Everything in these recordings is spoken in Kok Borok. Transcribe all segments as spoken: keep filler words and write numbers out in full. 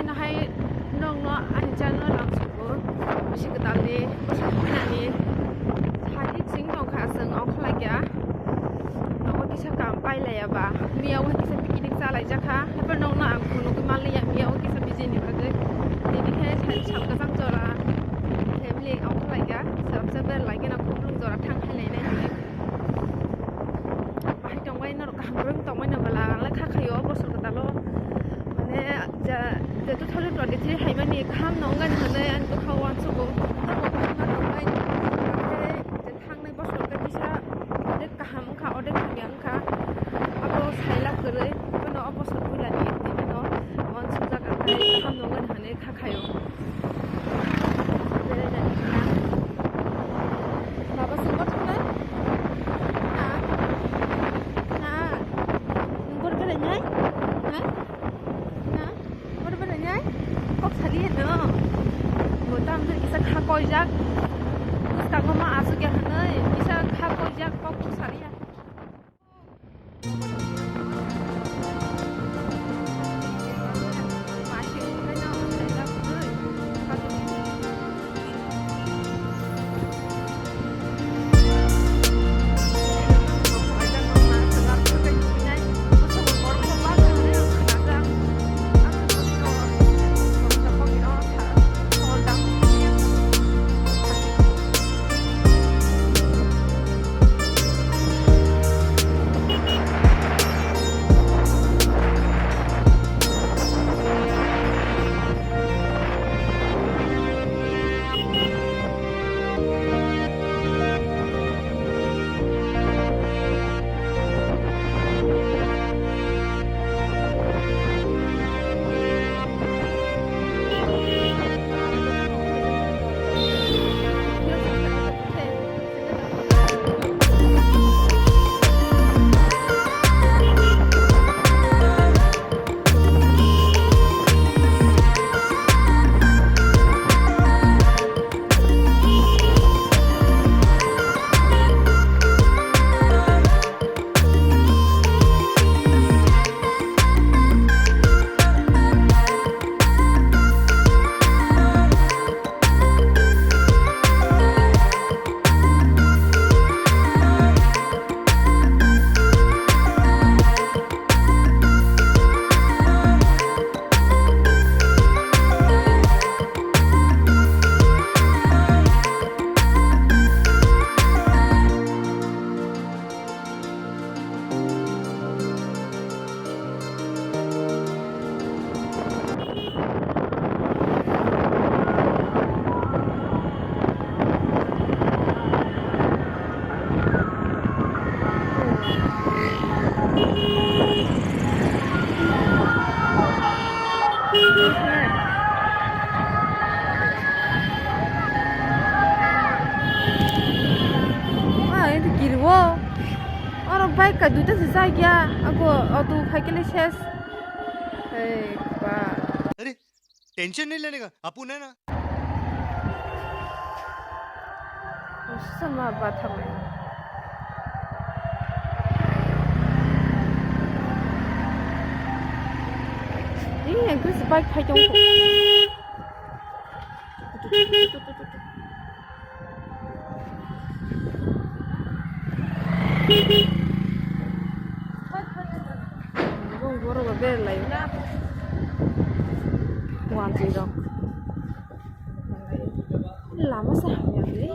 Nahai nokno ani channel ang sugo bisi kwtalni bwsa puinani sadi chwng tongkha chwng ongkha laikya. Nogo kisa kam pailaiya ba miya o kisa picnic chalaijakha. Haphar nokno ang phunugwi manliya miya o kisa bijini bagwi. Tini khe sal kwchang jora family ongkha laikya. Swrapsa berlai gana khumlung jora thang khailai nai hinwi. Bahai tongbai norok kaham borok tongbai no bwla ang le kha khaio bosor kwtalo. Mane ja ja two thousand twenty-three haimani kaham no wngani hinwi ang bwkha o uansugo. Tamo kaham no tongbai. Thangnai bosor khe kisa odek kaham wngkha, odek hamya wngkha. Abo sailak kwrwi, bono o bosor puilani tini no uansukjak ang khe kaham no wngani hinwi kha khaio. Baba sungbo thangnai? Ha? Ha? Nung bor berai nai? Ha? Ha? Bor berai nai? Kok sari no. Bo tam kisa kha koijak. Bwskango ma asuk ya hinwi kisa kha koijak kok sari ya. Ah, ini kiri wo. Oro bike ka duita se chai kya, ako auto khaikele ses. Hey, ba. अरे, टेंशन नहीं लेने का, अपू है ना। Sama ba thamai. Ini yang terus bike khai tong. Borok bo berlai. Wanjwi rok. Lama se hamya le.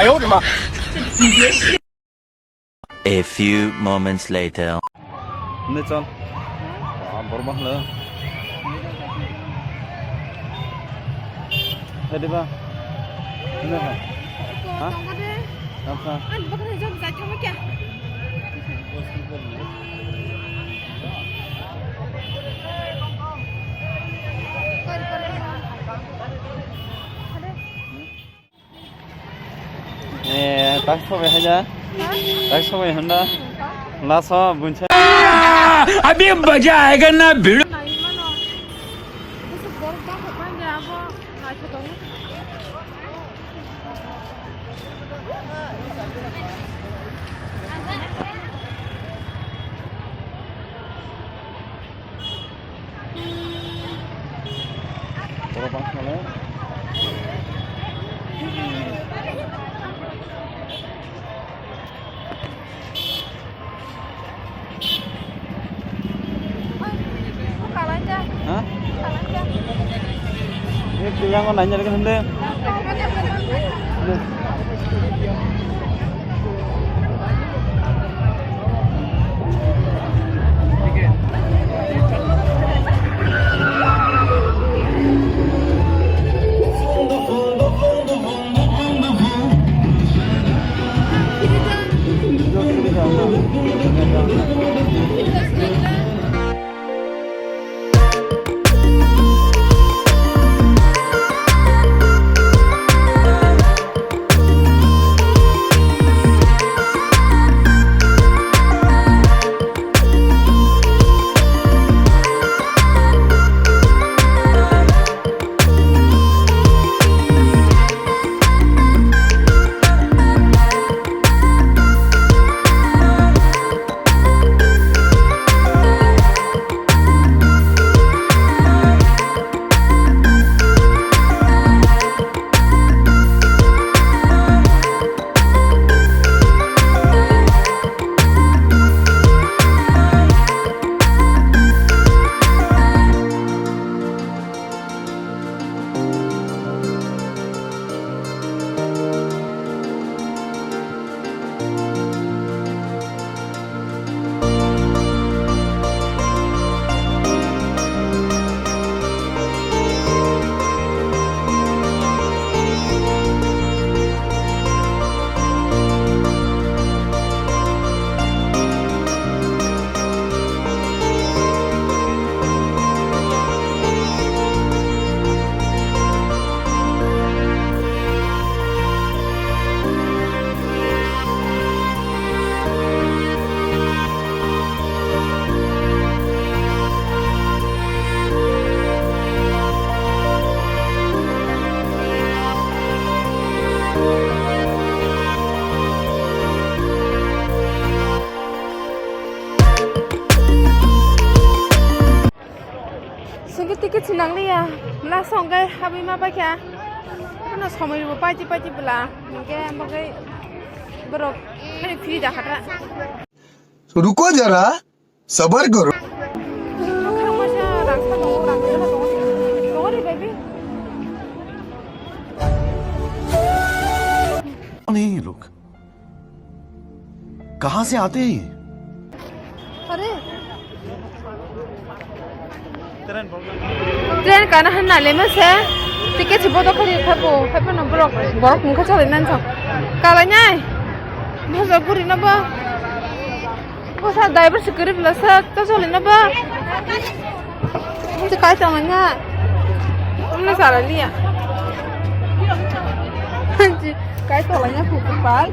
A few moments later. Ne chal. Ah, borok ma hwno. Hadi ba. Ne ha. Ha? Tongkade. Apa? Ani bakal jam jai thangma kya? Eh, tak sobai haja. Tak sobai handa. Laso buncha. Abhi maja aayega na bhidu. Ha? Ini bilang kau nanya lagi nanti. Singke ticket si nangliya, mla songke habwi ma paikha. Ano somoi bo paiti paiti bwla, hingke bagwi borok hani free da khata. रुको जरा, सबर करो। कौन है ये लोग? कहाँ से आते हैं ये? अरे। Train kana hwnna lema se, ticket se bodo khari khabo, khaibo no borok, borok mungkha chalai nan sa. Kalai nai. Bosa guri no bo. Bosa driver se guri bla sa, ta chalai no bo. Hanchi kai tong nga. Umna sara liya. Hanchi kai tong nga, kupal.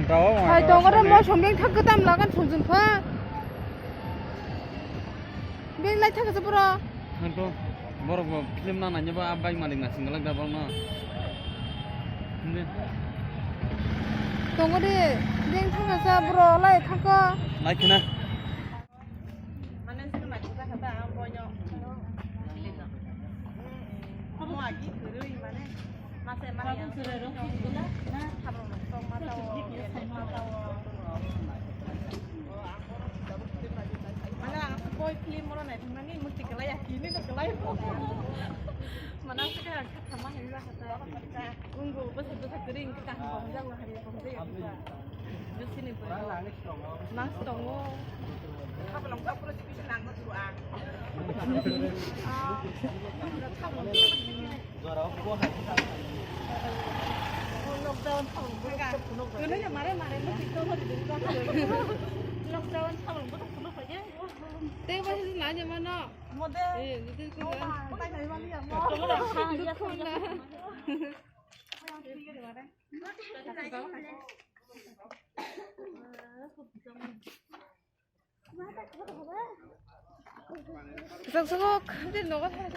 Hai tongo re mo somreng thak kwtam lagan phunjun pha. Beng lai thak se bro. Thanto borok bo film na nanya ba bai malik na singalak da bang no. Tongo re beng thak se bro lai thak ko. Lai khna. Mane sini mati ka kata ang boyo. Mo agi kurui mane. Mase mane. Khabang kurui rok sini gula. Khabang rok tong mata o. Mata o. Mane ang boy film mo nai thangmani mukti kalai akini no kalai. Mane ang saka thama hai ba kata. Ungu basa basa kering kita bong jago hari bong jago. Nang tongo. Lockdown. Lockdown. Tei bai se nai mano. Mode. Eh, duduk ko. Duduk ko na. Jang sokok, de nogo thang.